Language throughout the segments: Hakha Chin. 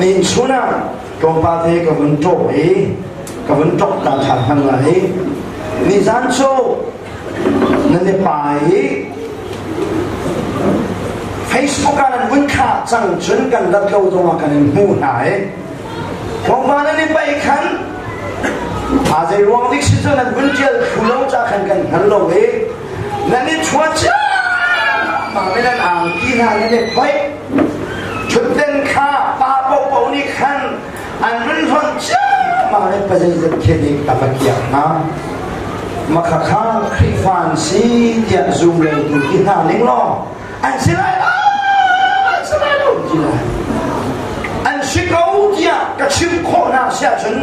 Nihin chun ah tlawmpal te ka vun ṭawh i ka vun ṭok ta ṭhan hman lai. Nizan cu nan i pa i Facebook ah nan vun thlah cang cun kan rat lo zongah kan in hmuh hna i tlawmpal nan i paih khan a zei ruang dik si cu nan vun ṭial thlu lo ca khan kan hngal lo i nan i chuah ciammam i nan angki hna nan i phoih. Ṭhutden kha pa paohpaoh nih khan an run hlonh ciammam i pazeizat khi nih a va kiak hna. Makha kha Khrihfa an si tiah zum lotu ti hna ning law an si lai lo, an si lai lo ti lai. An si ko tiah ka chim khawh hna si ahcun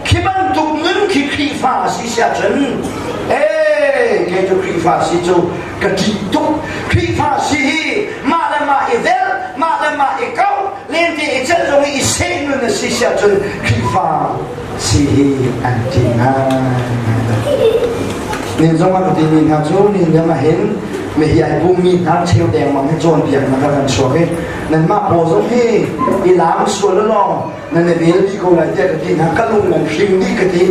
khi bantuk nun khi Khrihfa a si si ahcun ee kei cu Khrihfa si cu ka ṭih tuk. Khrihfa si hi mah le mah i velh, mah le mah i kauh, lente i celh zong i seh nun a si si ahcun Khrihfa si hi an ṭih ngai. Nin zong ah ka timi hna cu nin dang ah hin mihi ai pummi hna cheu dengmang hi cawnpiaknak ah kan chuak i nanmah pawl zong hi i laam sual lawng nan i vel dih ko lai tiah ka ti hna. Ka lung nan hring dih ka ti.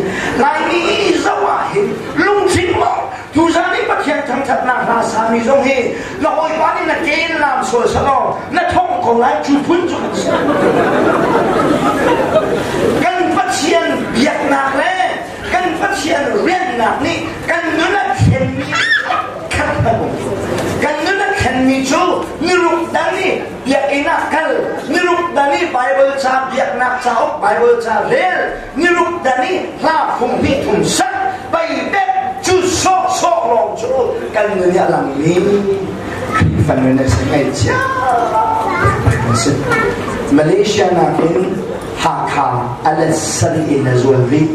Laimi zoh ah hin lungthin maw tuzan i Pathian thangthatnak hla sami zong hi na hawipa nih na ken lam sual selaw na thong ko lai cu phun cu kan si. Kan Pathian biaknak le kan Pathian riannak nih kan nun a thlenmi khat hmanh um. Kan nun a thlenmi cu niruk dang i biakinn ah kal, niruk dan i Bible ca biaknak cauk Bible ca rel, niruk dan i hla phung hnih thum sak, pei bek cu sawh sawh lawng cu kan nun i a langmi Khrihfa nun a si ngaihchia kan si. Malaysia nakin Hakha a let sarih in a zual rih.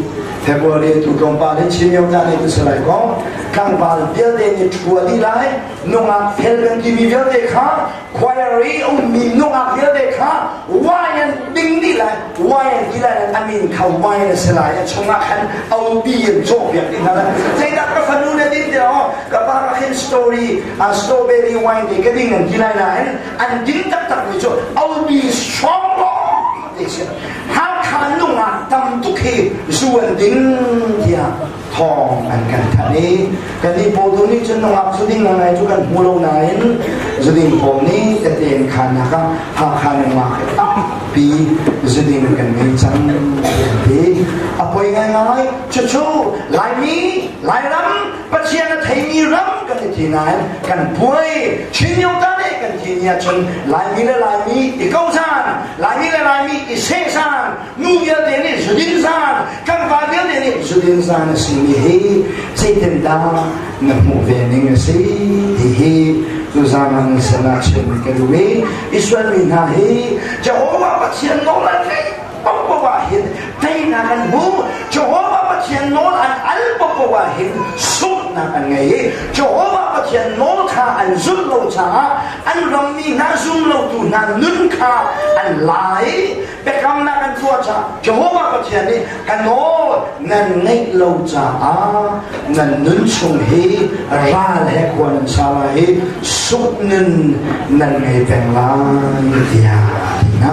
February tu tlawmpal in Chin Myo ta nih tu salai kong tlangval vialte nih ṭhua dih lai, nungak fel kan timi vialte kha choir i ummi nungak vialte kha wine an ding dih lai, wine an ti lai, a min kha wine a si lai, a chungah khan aupi in cawhpiak dih hna lai. Zeidah ka fanu na din tiah aw ka pa ka khin story strawberry wine te ka ding an ti lai nain an ding taktak mi cu aupi strong lawng te si. Hakha nungak tam tuk hi zu an ding tiah thawng an kan thanh i kannih pawl nih cun nungak zuding ngai cu kan hmu lo nain zuding pawl nih tete khannak ah Hakha nungak hi tampi zuding kan ngei cang an ti. A poi ngaingai. Cucu Laimi, Lairam, Pathian a theimi ram kan i ti nain kan puai. Chin Yota nih kan ti ni ahcun Laimi le Laimi i ko zan, Laimi le Laimi i seh zan, nu vialte nih zudin zan, kan pa vialte nih zudin zan a simi hi zeitindah na hmuh ve ning a si ti hi tuzan ah nan sinah chim ka duh i Israel mi hna hi Jehovah Pathian nawl an ngaih paohpaoh ah hin teinak an hmu. Jehovah Pathian nawl an al paohpaoh ah hin sunghnak an ngei i Jehovah Pathian nawl kha an zulh lo caah an rammi hna zum lotu hna nun kha an la i biakamnak an tuah caah Jehovah Pathian nih ka nawl nan ngeih lo caah nan nun chung hi ral he khua nan sa lai i suk nun nan ngei peng lai tiah a ti hna.